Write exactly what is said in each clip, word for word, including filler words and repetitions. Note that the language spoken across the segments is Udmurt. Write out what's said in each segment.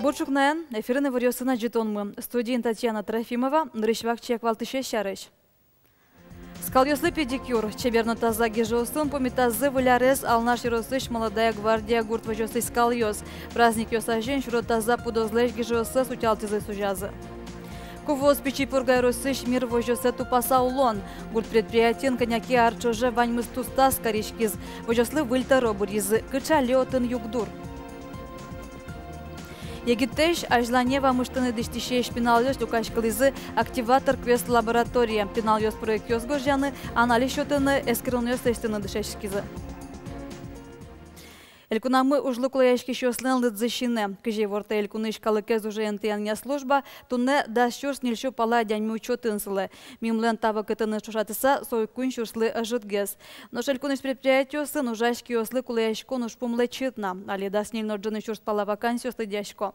Бур ӵукнаен! Эфирын иворъёсын адӟытонмы. Студиын Татьяна Трофимова. Нырысь вакчияк валтӥсез сярысь. Скалъёслы педикюр. Чебер но таза гижыосын пумитазы Выль арез Алнаш ёросысь «Молодая гвардия» гурт возёсысь скалъёс. Праздникъёс азьын сюро таза пудозлэсь гижыоссэс утялтӥзы, сузязы. Ку вуоз Пичи Пурга ёросысь «Мир» возёсэ тупаса улон. Гурт предприятиын кӧня ке ар ӵоже ваньмыз тус-тас кариськиз. Возёслы выль тӧро быръизы. Кыӵе али отын югдур? Егитэсь азьлане вамыштыны дӥсьтӥсесь пиналъёс люкаськылӥзы «Активатор» квест-лабораторие. Пиналъёс проектъёс гожъяны, анализ сётыны, эскеронъёс лэсьтыны дышетскизы. Элькунамы ужлы кулэяськисьёслэн лыдзы сине. Кызьы ивортэ элькунысь калыкез уже интыянъя служба, туннэ дас сюрс ньыльсю пала адями учётын сылэ. Мимлэн та вакытэныз ӵошатыса, со куинь сюрслы ӧжытгес. Нош элькунысь предприятиосын ужась киослы кулэяськон ужпум лэчыт на. Али дас ньыль но ӝыны сюрс пала вакансиос лыдъясько.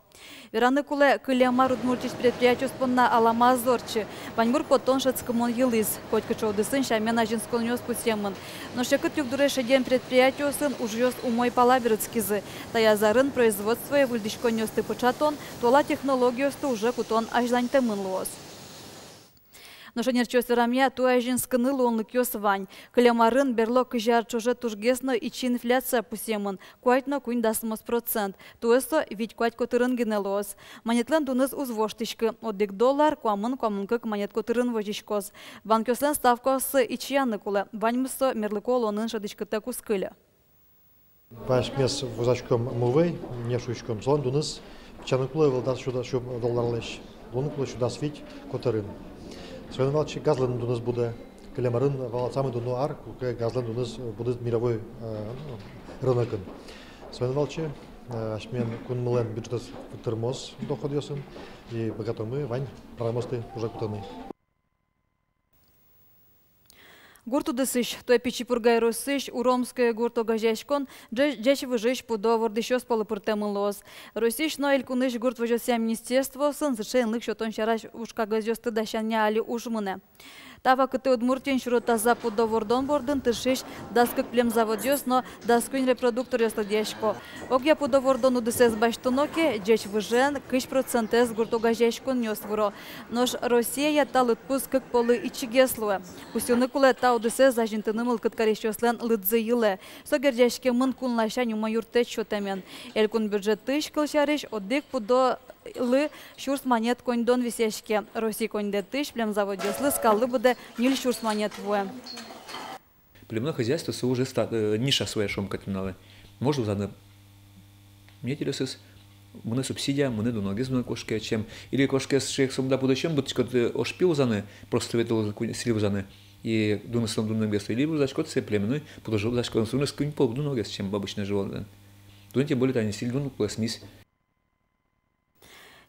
Вераны кулэ, кылем ар Удмуртиысь предприятиос понна алама ӧз ортчы. Ваньбур поттон шӧдскымон йылӥз. Котькыӵе удысын сямен азинсконъёс пусъемын. Нош секыт югдурез шедем предприятиосын ужъёс умой пала берытскизы. Таяз арын производствое выльдӥськонъёсты пыӵатон, туала технологиосты уже кутон азьланьтэмын луоз. Нош ӧнерчиос верамъя, туэ азинскыны луонлыкъёс вань. Кылем арын берло кызь ар ӵоже тужгес но ичи инфляция пусъемын, куать но куинь дасмос процент. Туэ со вить-куать котырын гинэ луоз. Манетлэн дуныз уз воштӥськы, одӥг доллар куамын-куамын кык манет котырын возиськоз. Банкъёслэн ставкаоссы ичияны кулэ, ваньмыз со мерлыко улонын шӧдӥськытэк уз кыльы. Вазь кмес вузаськом мувӧй, не шуиськом, солэн дуныз пичияны кулэ ӧвӧл дас сю, дас сю долларлэсь, луыны кулэ сю дас вить котырын. Соин валче газлэн дуныз будэ. Кылем арын вал самой дуно ар, куке газлэн дуныз будӥз мировой, э, ну, рынокын. Соин валче, э, асьмелэн кунмылэн бюджетэз тырмоз доходъёсын, и быгатомы вань программаосты уже кутыны. Гурт удысысь. Туэ Пичи Пурга ёросысь «Уромское» гурт огазеяськон ӟеч-, ӟеч выжыысь пудо вордӥсьёс пӧлы пыртэмын луоз. Россиысь но элькунысь гурт возёсъя министерствоосын сыӵе инлык сётон сярысь ужкагазъёсты дасянъя али уж мынэ. Та вакытэ Удмуртиын сюро таза пудо вордон бордын тыршись дас кык племзаводъёс но дас куинь репродукторъёс лыдъясько. Огъя пудо вордон удысэз басьтоно ке, ӟеч выжыен кызь процентэз гурт огазеяськонъёс выро. Нош Россияя та лыдпус кык полы ичигес луэ. Пусйыны кулэ, та удысэз азинтыны мылкыд карисьёслэн лыдзы йылэ. Со герӟаськемын кун ласянь умой юрттэт сётэмен. Элькун бюджетысь, кылсярысь, одӥг пудолы сюрс манет коньдон висъяське. Россия коньдэтысь племзаводъёслы скаллы быдэ ньыль сюрс манет вуэ. Племенное хозяйство со уже ста-, э, ниша своя, шуом, кытын али. Может луыны, мед тӥлесыз, мынэ субсидия, мынэ дуногес, дуногес кошке, чем или кошкес шек сомында пудо сиён быдтӥськод, э, ошпи вузаны, просто ветло ку-, сӥль вузаны, и дунысом дуногес, или вузаськод сое племенной пудо вузаськод, суныс куинь пол дуногес, чем обычно животное. Дунэ, тем более, тани сӥль дун кулэсмиз.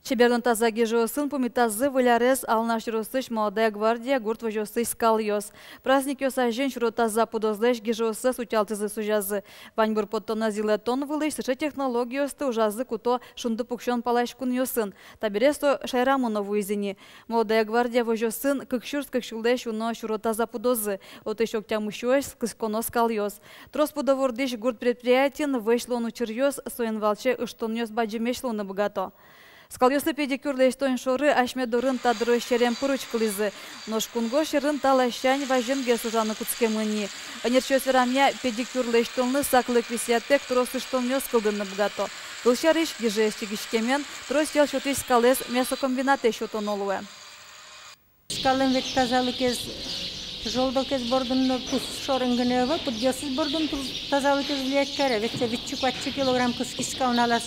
Чебер но таза гижыосын пумитазы Выль арез Алнаш ёросысь «Молодая гвардия» гурт возёсысь скалъёс. Праздникъёс азьын сюро таза пудозлэсь гижыоссэс утялтӥзы, сузязы. Ваньбур поттонэз йылэтон вылысь сыӵе технологиосты ужазы куто шунды пуксён палась кунъёсын. Табере со шаерамы но вуиз ини. «Молодая гвардия» возёсын кык сюрс кык сюлэсь уно сюро таза пудозы. Отысь ог тямыссюозь кысконо скалъёс. Трос пудо вордӥсь гурт предприятиын вӧсь луон учыръёс, соин валче ыштонъёс бадӟымесь луыны быгато. Скалъёслы педикюр лэсьтон шоры асьме дорын та дырозь серем пыр учкылӥзы. Нош кунгож сьӧрын та ласянь вазенгес ужаны кутскемын ини. Ӧнерчиос верамъя, педикюр лэсьтонлы саклык висъятэк трос ыштонъёс кылдыны быгато. Кылсярысь, гижыез чигиськемен, трос йӧл сётӥсь скалэз мясокомбинатэ сётоно луэ. Скаллэн ведь тазалыкез, жолдокез бордын но, пус шорын гинэ ӧвӧл, пыдъёсыз бордын туж тазалыкез влиять каре. Ведь со витьсю-куатьсю килограмм кыскись скал налаз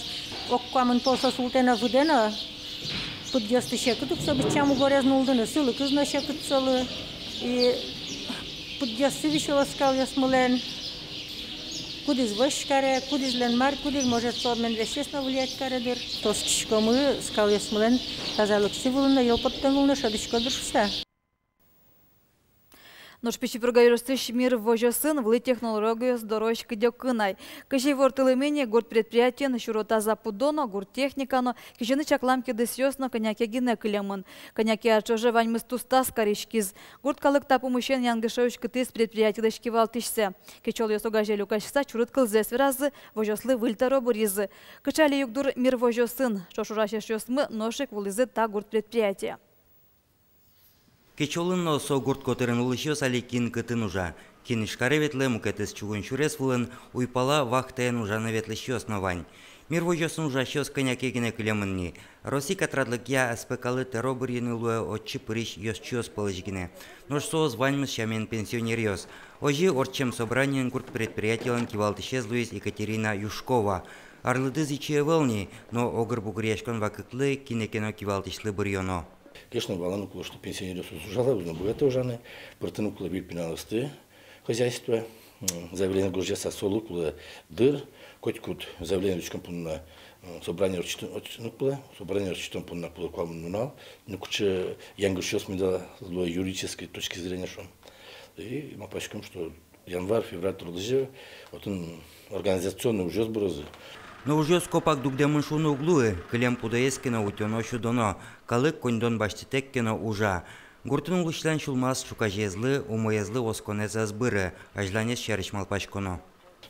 ог куамын пол со султэ но, выдэ но, пыдъёсты секыт ук со быдӟа мугорез нуллыны, сылыкыз но секыт солы. И пыдъёссы висёло скалъёсмылэн. Кудӥз вӧсь каре, кудӥзлэн мар, кудӥз, может, со обмен веществ но влиять каре дыр. Оскиськомы, скалъёсмылэн тазалыксы вылын но йӧл поттон вылын но шӧдӥсько дыр шуса. Нош Пичи Пурга ёросысь «Мир» возёсын вылӥ технологиос дорозь кыдёкын ай. Кызьы ивортылэмын ини, гурт предприятиын сюро таза пудо но, гурт техника но, кизьыны чаклам кидысъёс но кӧня ке гинэ кылемын. Кӧня ке ар ӵоже ваньмыз тустаз кариськиз. Гурт калык та пумысен янгыше уськытӥз предприятилэсь кивалтӥсьсэ. Кечолъёс огазе люкаськыса чурыт кылзэс веразы, возёслы выль тӧро быръизы. Кыӵе али югдур «Мир» возёсын? Ӵош ужась эшъёсмы нош ик вуылӥзы та гурт предприятие. Кечолын но со гурт котырын улӥсьёс али кин кытын ужа. Кин Ижкаре ветлэ, мукетыз чугун сюрес вылын, уйпала вахтаен ужаны ветлӥсьёс но вань. «Мир» возёсын ужасьёс кӧня ке гинэ кылемын ни. Россия катрадлыкъя СПК-лы тӧро быръёны луэ отчы пырись ёзчиос пӧлысь гинэ. Нош соос ваньмыз сямен пенсионеръёс. Озьы ортчем собраниын гурт предприятилэн кивалтӥсез луиз Екатерина Юшкова. Арлыдыз ичи ӧвӧл ни, но огыр-бугыръяськон вакытлы кинэ ке но кивалтӥсьлы быръёно. Конечно, валаны кулэ, что пенсионеръёс уз ужалэ, уз но быгатэ ужаны, пыртыны кулэ выль пиналъёсты хозяйствое. М, заявление гожъяса, солы кулэ дыр, котькуд заявление учкон понна, м, собрание ортчыт-, ортчытыны кулэ, собрание ортчытон понна кулэ куамын нунал, ну, кыӵе янгышъёс меда луэ юридической точки зрения, шуом. И малпаськом, что январь-февраль толэзе отын организационной ужъёс бырозы. Но ужъёс копак дугдэмын шуыны уг луы, кылем пудоез ке но утёно-сюдоно, калык коньдон басьтытэк ке но ужа. Гуртын улӥсьлэн сюлмаз ӵуказезлы, умоезлы осконэз ӧз быры, азьланез сярысь малпаськоно.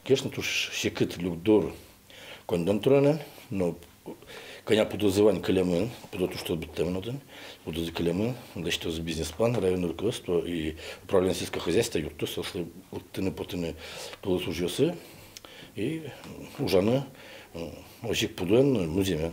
Конечно, туж секыт югдур коньдон тыронэн, но кӧня пудозы вань, кылемын, пудо туж трос быдтэмын отын, пудозы кылемын, лэсьтозы бизнес-план, районной руководство и управление сельского хозяйства юрттоз соослы лыктыны-потыны тулыс ужъёсы и ужаны, м, озьы ик пудоен но, музъемен.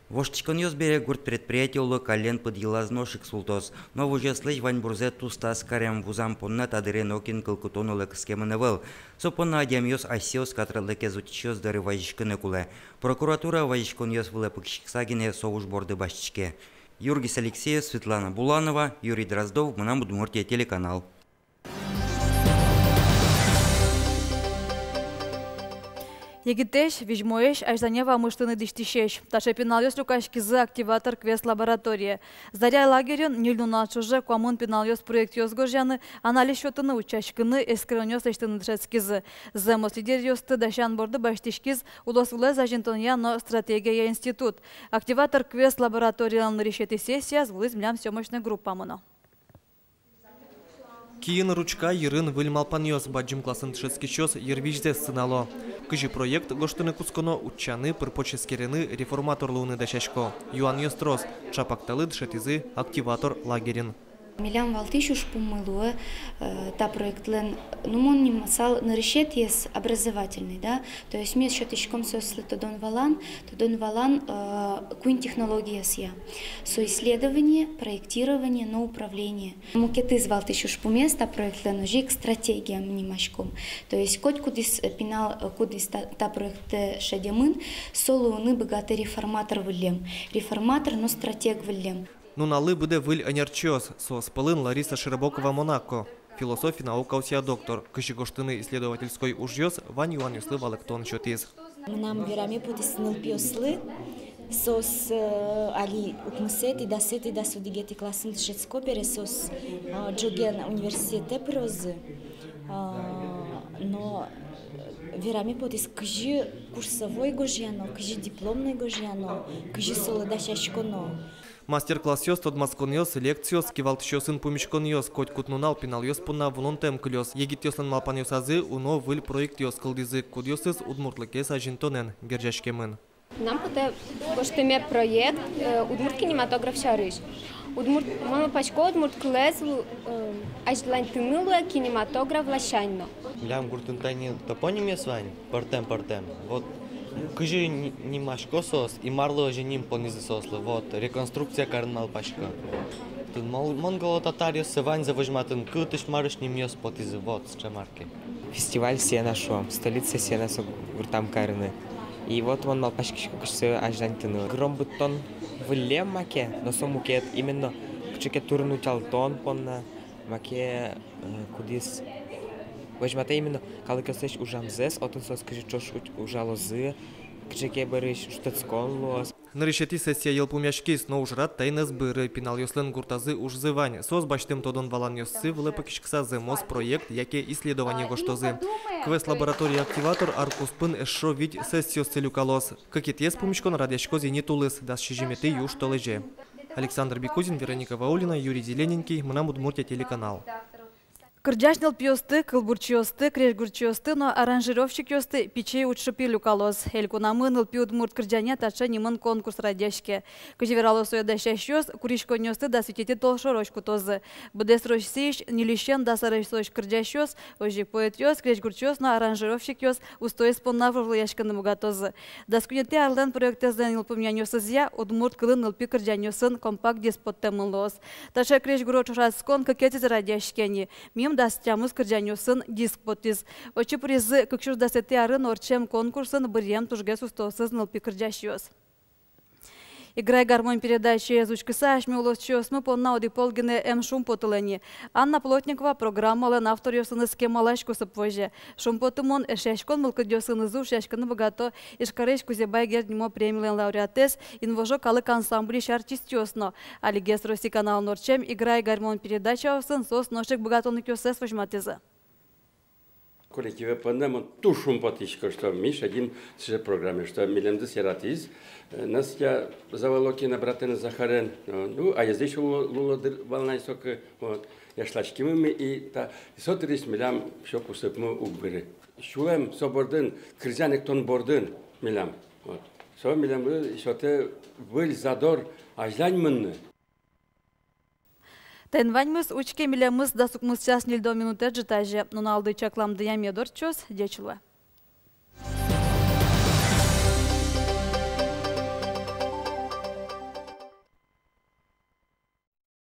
Воштӥськонъёс бере гурт предприятие уло каллен пыд йылаз нош ик султоз. Но возёслэсь ваньбурзэ тустаз карем, вузам понна та дыре нокин кылкытон улэ кыскемын ӧвӧл. Со понна адямиос асьсэос катрадлыкез утисьёс доры вазиськыны кулэ. Прокуратура вазиськонъёс вылэ пыкиськыса гинэ со уж борды басьтӥське. Юргис Алексеев, Светлана Буланова, Юрий Дроздов, «Мынам Удмуртие» телеканал. Егитэсь, визьмоесь, азьлане вамыштыны дӥсьтӥсесь. Таӵе пиналъёс люкаськизы «Активатор» квест-лабораторие. «Заря» лагерьын ньыль нунал ӵоже куамын пиналъёс проектъёс гожъяны, анализ сётыны, утчаськыны, эскеронъёс лэсьтыны дышетскизы. Зэмос лидеръёсты дасян борды басьтӥськиз улосвылэз азинтонъя но стратегияя институт. «Активатор» квест-лабораториялэн нырысетӥ сессияз вуылӥз милям съёмочной группамы но. Киын ручка, йырын выль малпанъёс. Бадӟым классын дышетскисьёс йырвизьзэс сынало. Кызьы проект гожтыны кутсконо, утчаны, пыр-поч эскерыны, реформатор луыны дасясько. Юанъёс трос. Ӵапак талы дышетӥзы «Активатор» лагерьын. Милям валтӥсь ужпуммы луэ, э, та проектлэн, ну, мон нимысал нырысетӥез образовательный, да, то есть ми сётӥськом соослы тодон-валан, тодон-валан, э, куинь технологиосъя. Со исследование, проектирование но управление. Мукетыз валтӥсь ужпумез та проектлэн озьы ик стратегия ми нимаськом. То есть котькудӥз, э, пинал, э, кудӥз та, та проектэ шедемын, со луыны быгатэ реформатор выллем. Реформатор но стратег выллем. Нуналлы быдэ выль ӧнерчиос. Соос пӧлын Лариса Широбокова, Монако. Философи наукаосъя доктор. Кызьы гожтыны исследовательской ужъёс, вань юанъёслы валэктон сётӥз. Мынам вераме потӥз нылпиослы, соос, э, али укмысэтӥ, дасэтӥ, дас одӥгетӥ классын дышетско бере, соос, э, ӝоген университетэ пырозы. Э, но вераме потӥз, кызьы курсовой гожъяно, кызьы дипломной гожъяно, кызьы солы дасяськоно. Мастер-классъёс, тодматсконъёс, лекциос, кивалтӥсьёсын пумиськонъёс — котькуд нунал пиналъёс понна вунонтэм кылёз. Егитъёслэн малпанъёсазы уно выль проектъёс кылдӥзы, кудъёсыз удмуртлыкез азинтонэн герӟаськемын. Мынам потэ гожтэме проект, э, удмурт кинематограф сярысь. Удмурт, мон малпасько, удмурт кылэз, э, азьланьтыны луэ кинематограф ласянь но. Милям гуртын тани топонимъёс вань. Пӧртэм-пӧртэм. Вот кызьы ни-, нимасько соос, и марлы озьы ним понӥзы соослы. Вот реконструкция карыны малпасько. Тын мол-, монголо-татаръёссэ ваньзэ возьматыны, кытысь марысь нимъёс потӥзы. Вот сыӵе мар ке. Фестиваль сена, шуом, столица сена со гуртам карыны. И вот мон малпаськисько, кызьы сое азьланьтыны. Гыром быдтон выллем маке, но со мукет, именно кыӵе ке турын утялтон понна маке. Э, кудӥз возьматэ именно калыкъёслэсь ужамзэс, отын соос кызьы ӵош уж-, ужалозы, кыӵе ке бӧрысь шутэтскон луоз. Нырысетӥ сессия йылпумъяськиз, но ужрад таин ӧз быры. Пиналъёслэн гуртазы ужзы вань. Соос басьтэм тодон-валанъёссы вылэ пыкиськыса зэмос проект яке исследование гожтозы. Квест-лаборатория «Активатор» ар куспын эшшо вить сессиосты люкалоз. Кыкетӥез пумиськон радъяськоз ини тулыс, дас сизьыметӥ южтолэзе. Александр Бекузин, Вероника Ваулина, Юрий Зелененький, «Мынам Удмуртие» телеканал. Кырӟась нылпиосты, кылбурчиосты, крезьгурчиосты но аранжировщикъёсты пичи уӵыпи люкалоз. Элькунамы нылпи удмурт кырӟанъя таӵе нимын конкурс радъяське. Кызьы верало сое дасясьёс, куриськонъёсты дас витетӥ толшорозь кутозы. Быдэс Россиысь ньыльысен дас аресозь кырӟасьёс, озьы ик поэтъёс, крезьгурчиос но аранжировщикъёс устоез понна вожвылъяськыны быгатозы. Дас куинетӥ арлэн проектэзлэн йылпумъянъёсызъя удмурт кылын нылпи кырӟанъёсын компакт-диск поттэмын луоз. Таӵе крезьгуро ӵошатскон кыкетӥзэ радъяське ни. Мим дас тямыс кырӟанъёсын диск потӥз. Отчы пыризы кык сюрс дасэтӥ арын ортчем конкурсын быръем тужгес устоосыз нылпи кырӟасьёс. «Играй, гармонь» передачаез учкыса, асьме улосчиосмы понна одӥг пол гинэ ӧм шумпотылэ ни. Анна Плотникова программалэн авторъёсыныз кемалась кусып возе. Шумпотымон, эшъяськон мылкыдъёсынызы ушъяськыны быгато Ижкарысь Кузебай Герд нимо премилэн лауреатэз, «Инвожо» калык ансамбльысь артистъёс но. Алигес Россия каналын ортчем «Играй, гармонь» передачаосын соос нош ик быгатонлыкъёссэс возьматӥзы. Коллективе понна мон туж шумпотӥсько, что ми шедим сыӵе программае, что милемды яратӥз, э, Настя Заволокина братэн Захарен, э, ну, а езды ещё лу-, луыло дыр вал на ай соку, вот. Яшласькимы ми и та, и со дырысь милям ещё кусыпмы уг быры. Сюлэм со бордын, кырӟан-эктон бордын милям, вот. Со милемлы сётэ выль задор азьлань мыныны. Таин ваньмыз. Учке милемыз дас укмыс час ньыльдон минутэз ӝытазе. Нуналды чакламдыя мед ортчоз. Ӟеч луэ.